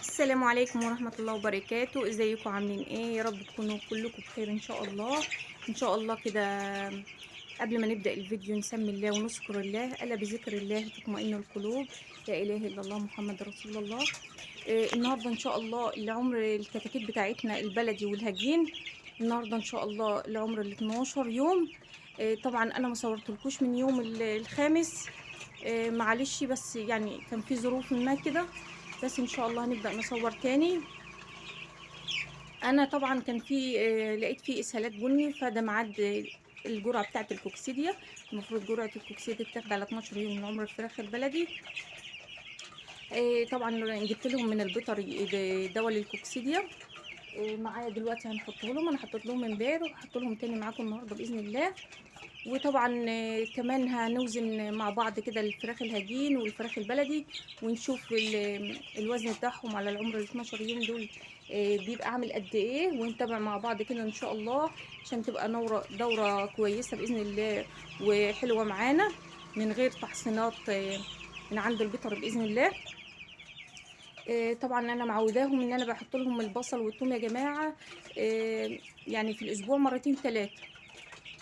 السلام عليكم ورحمة الله وبركاته. ازيكم عاملين ايه؟ يا رب تكونوا كلكم بخير ان شاء الله. ان شاء الله كده قبل ما نبدأ الفيديو نسمي الله ونذكر الله، ألا بذكر الله تطمئن القلوب، لا إله إلا الله محمد رسول الله. النهارده ان شاء الله العمر الكتاكيت بتاعتنا البلدي والهجين، النهارده ان شاء الله العمر ال 12 يوم. طبعا انا ما صورتلكوش من يوم الخامس، معلش، بس يعني كان في ظروف ما كده، بس ان شاء الله هنبدأ نصور تاني. انا طبعا كان في لقيت في اسهالات بني، فده ميعاد الجرعة بتاعه الكوكسيديا. المفروض جرعة الكوكسيديا تتاخد على 12 يوم من عمر الفراخ البلدي. طبعا جبت لهم من البيطري دواء للكوكسيديا، معايا دلوقتي هنحطه لهم. انا حطيت لهم امبارح وهحط لهم تاني معاكم النهارده باذن الله. وطبعا كمان هنوزن مع بعض كده الفراخ الهجين والفراخ البلدي، ونشوف الوزن بتاعهم على العمر ال 12 يوم دول بيبقى عامل قد ايه، ونتابع مع بعض كده ان شاء الله عشان تبقى دورة كويسة بإذن الله وحلوة معانا من غير تحصينات من عند البيطر بإذن الله. طبعا انا معوداهم ان انا بحط لهم البصل والثوم يا جماعة، يعني في الاسبوع مرتين ثلاثة،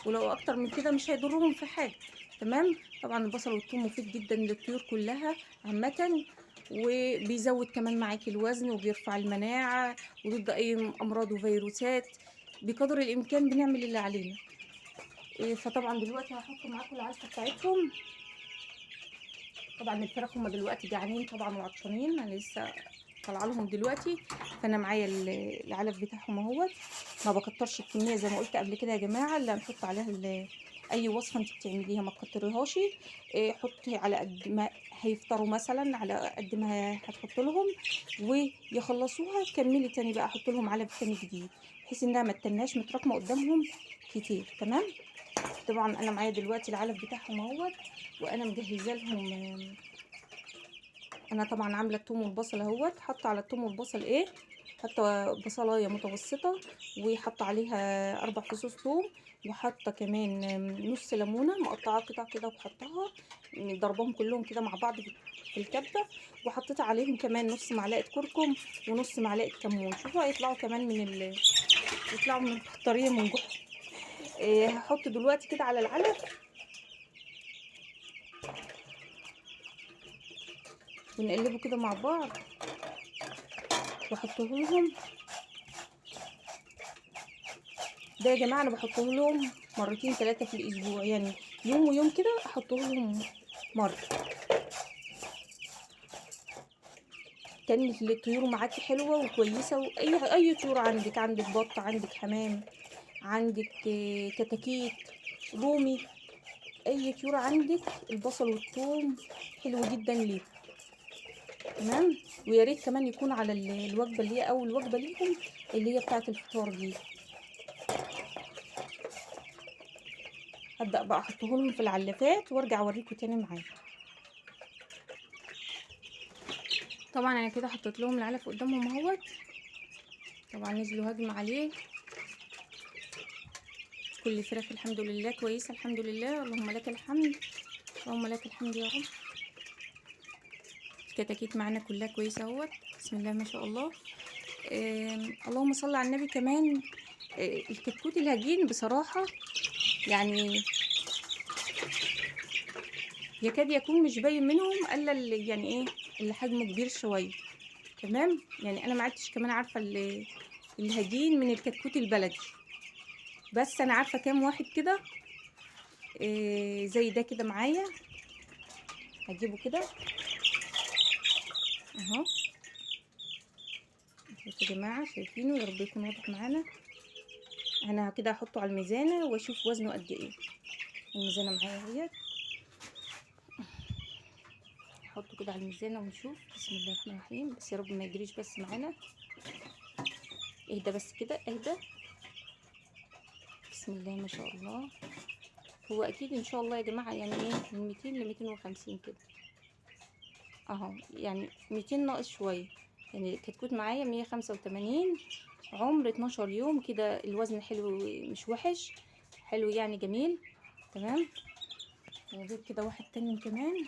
ولو اكتر من كده مش هيضرهم في حاجة. تمام. طبعا البصل والثوم مفيد جدا للطيور كلها عامة، وبيزود كمان معاكي الوزن وبيرفع المناعة وضد اي امراض وفيروسات. بقدر الامكان بنعمل اللي علينا. فطبعا دلوقتي هحط معاكم العلفه بتاعتهم. طبعا الفراخ هما دلوقتي جعانين طبعا وعطشانين، انا لسه طالعه لهم دلوقتي، فانا معايا العلف بتاعهم اهوت. ما بكترش الكمية زي ما قلت قبل كده يا جماعة، اللي هنحط عليها اي وصفه انت بتعمليها ما تكتريهاش، حطي على قد ما هيفطروا مثلا، على قد ما هتحط لهم ويخلصوها كملي تاني بقى، حط لهم علف تاني جديد بحيث انها ما تتناش متراكمه قدامهم كتير. تمام. طبعا انا معايا دلوقتي العلف بتاعهم اهوت، وانا مجهزة لهم. انا طبعا عامله الثوم والبصل اهوت، حاطه على الثوم والبصل ايه، حاطه بصلايه متوسطه وحاطه عليها 4 فصوص ثوم، وحاطه كمان نص ليمونه مقطعه قطع كده وحطها، ضربهم كلهم كده مع بعض في الكبه، وحطيت عليهم كمان نص معلقه كركم ونص معلقه كمون. شوفوا هيطلعوا كمان من يطلعوا من البطارية من جوه. هحط دلوقتي كده على العلف ونقلبه كده مع بعض واحطه لهم. ده يا جماعة انا بحطه لهم مرتين ثلاثة في الاسبوع، يعني يوم ويوم كده احطه لهم مرة. تاني الطيور معاكي حلوة وكويسة، واي اي طيور عندك، عندك بط، عندك حمام، عندك كتاكيت، رومي، اي طيور عندك البصل والثوم حلو جدا ليه. تمام. ويا ريت كمان يكون على الوجبة اللي هي اول وجبة ليهم اللي هي بتاعه الفطار دي. هبدا بقى احطه لهم في العلافات وارجع اوريكم تاني معايا. طبعا انا كده حطيت لهم العلف قدامهم اهوت، طبعا نزلوا هجم عليه. كل فراخ الحمد لله كويسة الحمد لله، اللهم لك الحمد، اللهم لك الحمد يا رب. الكتاكيت معانا كلها كويسة اهوت، بسم الله ما شاء الله. اللهم صل على النبي. كمان الكتكوت الهجين بصراحة يعني يكاد يكون مش باين منهم الا اللي يعني ايه اللي حجمه كبير شوية. تمام. يعني انا ما عدتش كمان عارفه الهجين من الكتكوت البلدي، بس انا عارفه كام واحد كده زي ده كده معايا، هجيبه كده اهو يا جماعة، شايفينه؟ يا رب يكون واضح معانا. انا كده هحطه على الميزانه واشوف وزنه قد ايه. الميزانه معايا اهيت، هحطه كده على الميزانه ونشوف. بسم الله الرحمن الرحيم، بس يا رب ما يجريش بس معانا. اهدى بس كده، اهدى. بسم الله ما شاء الله. هو اكيد ان شاء الله يا جماعة يعني ايه من 200 ل 250 كده اهو، يعني 200 ناقص شوية. يعني الكتكوت معايا 185، عمر 12 يوم كده، الوزن حلو مش وحش، حلو يعني جميل. تمام. واجيب كده واحد تاني كمان.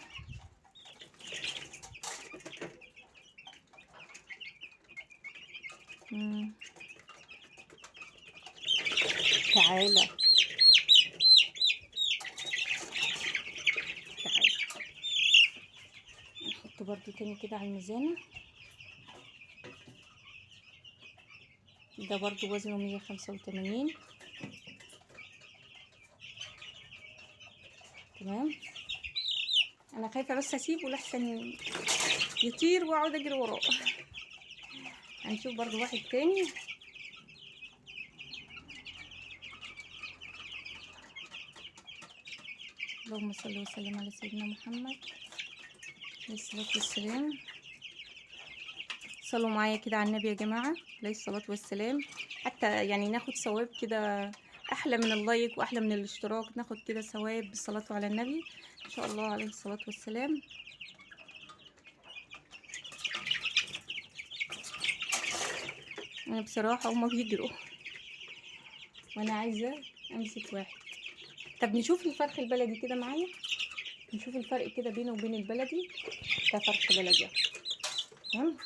تعالى تعالى. نحطه برضو تاني كده على الميزانة. ده برضو وزنه 185. تمام. انا خايفة بس اسيبه لحسن يطير واقعد اجري وراه. هنشوف برضو واحد تاني. اللهم صل وسلم على سيدنا محمد عليه الصلاة والسلام. صلوا معايا كده على النبي يا جماعة عليه الصلاة والسلام، حتى يعني ناخد ثواب كده أحلى من اللايك وأحلى من الاشتراك، ناخد كده ثواب بالصلاة على النبي إن شاء الله عليه الصلاة والسلام. أنا بصراحة هما بيجروا وأنا عايزة أمسك واحد. طب نشوف الفرخ البلدي كده معايا، نشوف الفرق كده بينه وبين البلدي. ده فرخ بلدي، تمام.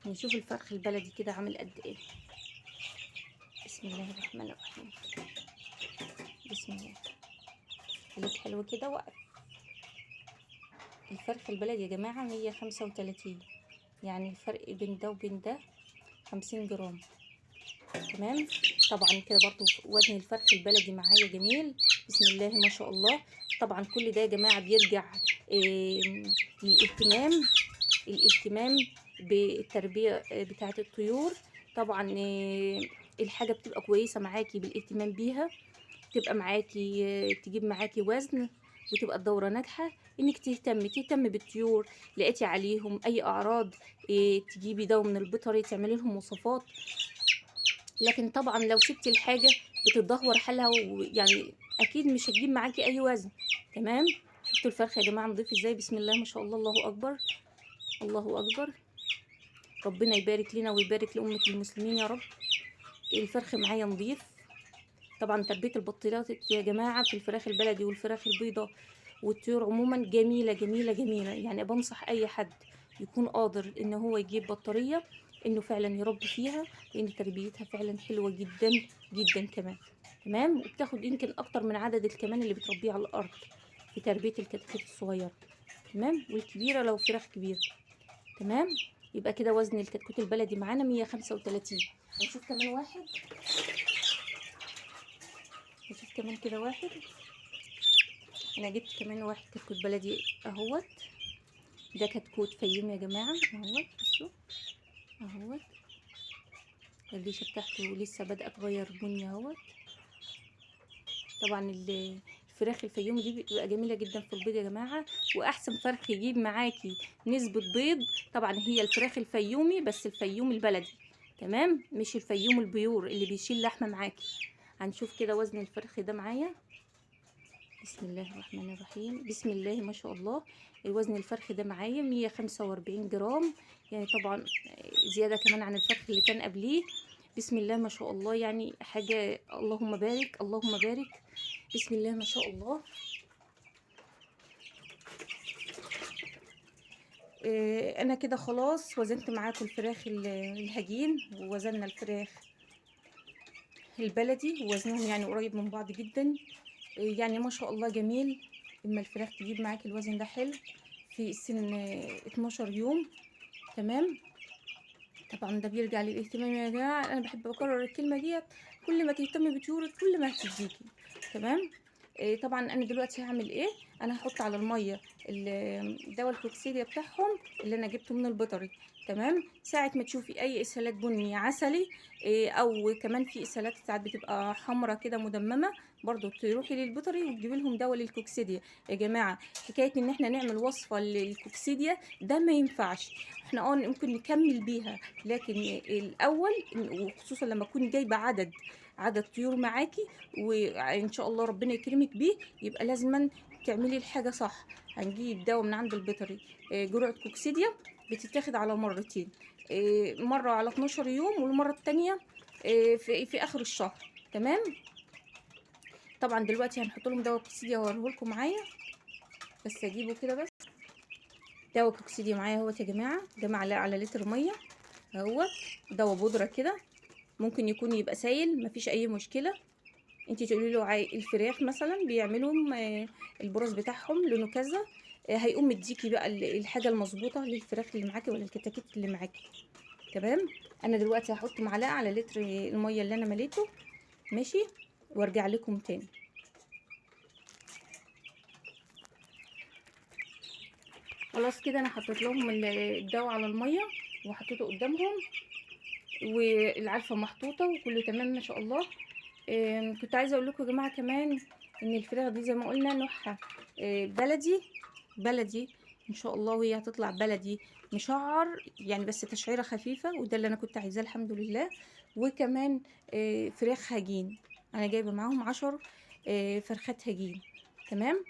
نشوف الفرخ البلدي كده عامل قد ايه. بسم الله الرحمن الرحيم. بسم الله. خليك حلو كده وقف. الفرخ البلدي يا جماعة 135، يعني الفرق بين ده وبين ده 50 جرام. تمام. طبعا كده برضو وزن الفرخ البلدي معايا جميل، بسم الله ما شاء الله. طبعا كل ده يا جماعة بيرجع للاهتمام، الاهتمام بالتربية بتاعة الطيور. طبعا الحاجة بتبقى كويسة معاكي بالاهتمام بيها، تبقى معاكي، تجيب معاكي وزن، وتبقى الدورة ناجحة. انك تهتمي بالطيور، لقيتي عليهم اي اعراض تجيبي دواء من البيطري، تعملي لهم وصفات. لكن طبعا لو سبتي الحاجة بتتدهور حالها، ويعني اكيد مش هتجيب معاكي اي وزن. تمام. شفتوا الفرخ يا جماعة نضيف ازاي؟ بسم الله ما شاء الله، الله اكبر، الله اكبر. ربنا يبارك لنا ويبارك لأمة المسلمين يا رب. الفرخ معايا نضيف. طبعا تربية البطيلات يا جماعة في الفراخ البلدي والفراخ البيضاء والطيور عموما جميلة جميلة جميلة. يعني بنصح اي حد يكون قادر ان هو يجيب بطارية انه فعلا يربي فيها، لان تربيتها فعلا حلوة جدا جدا كمان. تمام. وبتاخد يمكن اكتر من عدد الكمان اللي بتربيه على الارض في تربية الكتاكيت الصغيرة. تمام. والكبيرة لو فراخ كبيرة. تمام. يبقى كده وزن الكتكوت البلدي معانا 135. هنشوف كمان واحد، نشوف كمان كده واحد. انا جبت كمان واحد كتكوت بلدي اهوت. ده كتكوت فيوم يا جماعة اهوت، بصوا اهوت، الريشة بتاعته لسه بادئه تغير بني اهوت. طبعا الفراخ الفيوم دي بتبقى جميلة جدا في البيض يا جماعة، واحسن فرخ يجيب معاكي نسبه بيض طبعا هي الفراخ الفيومي، بس الفيوم البلدي. تمام. مش الفيوم ال pure اللي بيشيل لحمه معاكي. هنشوف كده وزن الفرخ ده معايا. بسم الله الرحمن الرحيم. بسم الله ما شاء الله. الوزن الفرخ ده معايا 145 جرام، يعني طبعا زيادة كمان عن الفرخ اللي كان قبليه. بسم الله ما شاء الله، يعني حاجة اللهم بارك اللهم بارك. بسم الله ما شاء الله. انا كده خلاص وزنت معاكم الفراخ الهجين، ووزنا الفراخ البلدي، ووزنهم يعني قريب من بعض جدا، يعني ما شاء الله جميل. اما الفراخ تجيب معاك الوزن ده حلو في سن 12 يوم. تمام. طبعا ده بيرجع للاهتمام يا جماعة، انا بحب اكرر الكلمة ديت، كل ما تهتمي بطيورك كل ما هتديكي. تمام. طبعا انا دلوقتي هعمل ايه؟ انا هحط على المية دواء الكوكسيديا بتاعهم اللي انا جبته من البيطري. تمام. ساعة ما تشوفي اي اسهالات بني عسلي، او كمان في اسهالات ساعات بتبقى حمرا كده مدممه، برضو تروحي للبيطري وتجيبي لهم دواء للكوكسيديا. يا جماعة حكاية ان احنا نعمل وصفه للكوكسيديا ده ما ينفعش، احنا ممكن نكمل بيها، لكن الاول وخصوصا لما تكوني جايبه عدد طيور معاكي وان شاء الله ربنا يكرمك بيه، يبقى لازما تعملي الحاجة صح. هنجيب دواء من عند البيطري، جرعة كوكسيديا بتتاخد على مرتين، مرة على 12 يوم والمرة الثانية في اخر الشهر. تمام. طبعا دلوقتي هنحط لهم دواء كوكسيديا واوريه لكم معايا، بس اجيبه كده. بس دواء كوكسيديا معايا اهوت يا جماعة، ده معلقه على لتر مية. اهوت دواء بودره كده، ممكن يكون يبقى سايل مفيش اي مشكلة. انتي تقولي له الفراخ مثلا بيعملوا البرز بتاعهم لونه كذا، هيقوم مديكي بقى الحاجة المظبوطه للفراخ اللي معاكي ولا الكتاكيت اللي معاكي. تمام. انا دلوقتي هحط معلقه على لتر المية اللي انا مليته، ماشي، وارجع لكم تاني. خلاص كده انا حطيت لهم الدواء على المية وحطيته قدامهم، والعلفه محطوطة وكله تمام ما شاء الله. كنت عايزه اقول لكم يا جماعة كمان ان الفراخ دي زي ما قلنا نوعها بلدي، بلدي ان شاء الله، وهي هتطلع بلدي مشعر يعني، بس تشعيره خفيفة، وده اللي انا كنت عايزاه الحمد لله. وكمان فراخ هجين، انا جايبه معاهم 10 فرخات هجين. تمام.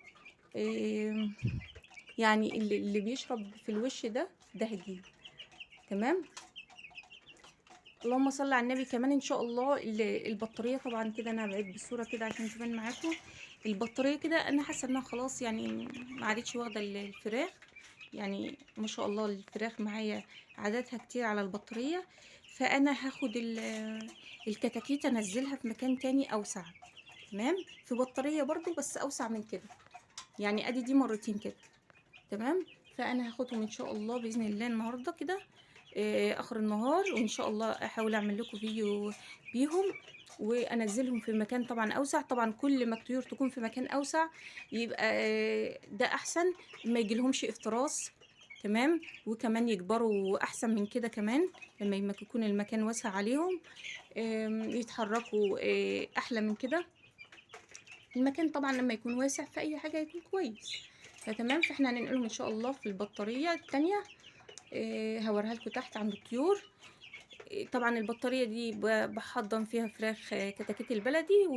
يعني اللي بيشرب في الوش ده هجين. تمام. اللهم صل على النبي. كمان ان شاء الله البطارية طبعا كده انا هبعد بالصورة كده عشان تبان معاكم. البطارية كده انا حاسه انها خلاص يعني ما عادتش واخده الفراخ، يعني ما شاء الله الفراخ معايا عددها كتير على البطارية، فانا هاخد الكتاكيت انزلها في مكان تاني اوسع. تمام. في بطارية برضو بس اوسع من كده، يعني ادي دي مرتين كده. تمام. فانا هاخدهم ان شاء الله باذن الله النهارده كده اخر النهار، وان شاء الله احاول اعمل لكم فيديو بيهم وانزلهم في مكان طبعا اوسع. طبعا كل ما الطيور تكون في مكان اوسع يبقى ده احسن، ما يجيلهمش افتراس. تمام. وكمان يكبروا احسن من كده كمان لما يكون المكان واسع عليهم، يتحركوا احلى من كده. المكان طبعا لما يكون واسع في اي حاجة يكون كويس. فتمام. فاحنا هننقلهم ان شاء الله في البطارية التانية، هوريها لكم تحت عند الطيور. طبعا البطارية دي بحضن فيها فراخ كتاكيت البلدي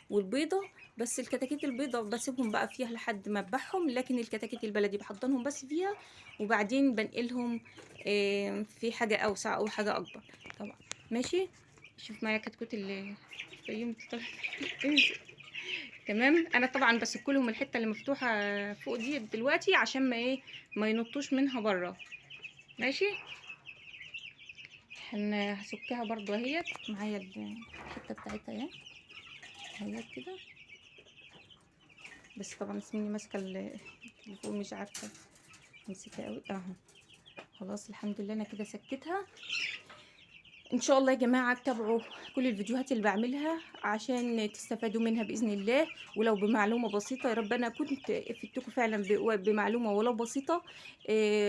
والبيضة، بس الكتاكيت البيضة بسيبهم بقى فيها لحد ما اذبحهم، لكن الكتاكيت البلدي بحضنهم بس فيها، وبعدين بنقلهم في حاجة اوسع او حاجة اكبر طبعا. ماشي. شوف معايا كتكوت اللي الفيوم طلع. تمام. انا طبعا بسكلهم الحتة اللي مفتوحة فوق دي دلوقتي عشان ما ايه ما ينطوش منها بره. ماشي. هسكها برضو اهيت معايا الحتة بتاعتها اهي اهيت كده، بس طبعا اسميني ماسكه التليفون مش عارفه امسكها قوي اهو. خلاص الحمد لله انا كده سكتها. ان شاء الله يا جماعة تابعوا كل الفيديوهات اللي بعملها عشان تستفادوا منها باذن الله، ولو بمعلومة بسيطة. يا رب انا كنت افدتكم فعلا بمعلومة ولو بسيطة،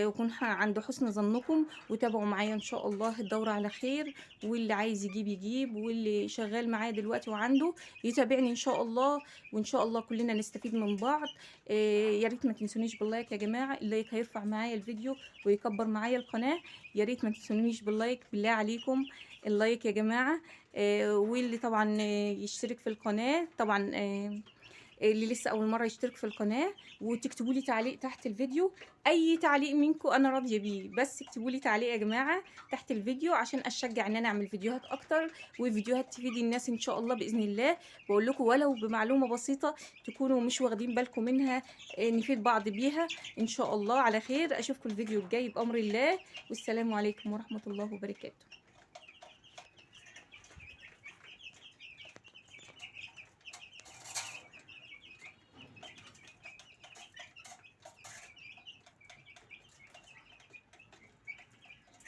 وكون عند حسن ظنكم. وتابعوا معايا ان شاء الله الدورة على خير، واللي عايز يجيب يجيب، واللي شغال معايا دلوقتي وعنده يتابعني ان شاء الله، وان شاء الله كلنا نستفيد من بعض. يا ريت ما تنسونيش بال like يا جماعة، ال like هيرفع معايا الفيديو ويكبر معايا القناة. يا ريت ما تنسونيش بال like، بالله عليكم ال like يا جماعة. واللي طبعا يشترك في القناة، طبعا اللي لسه اول مرة يشترك في القناة، وتكتبوا لي تعليق تحت الفيديو. اي تعليق منكم انا راضية بيه، بس اكتبوا لي تعليق يا جماعة تحت الفيديو عشان اشجع ان انا اعمل فيديوهات اكتر، وفيديوهات تفيد الناس ان شاء الله باذن الله. بقول لكم ولو بمعلومة بسيطة تكونوا مش واخدين بالكم منها، نفيد بعض بيها ان شاء الله على خير. اشوفكم الفيديو الجاي بامر الله، والسلام عليكم ورحمة الله وبركاته.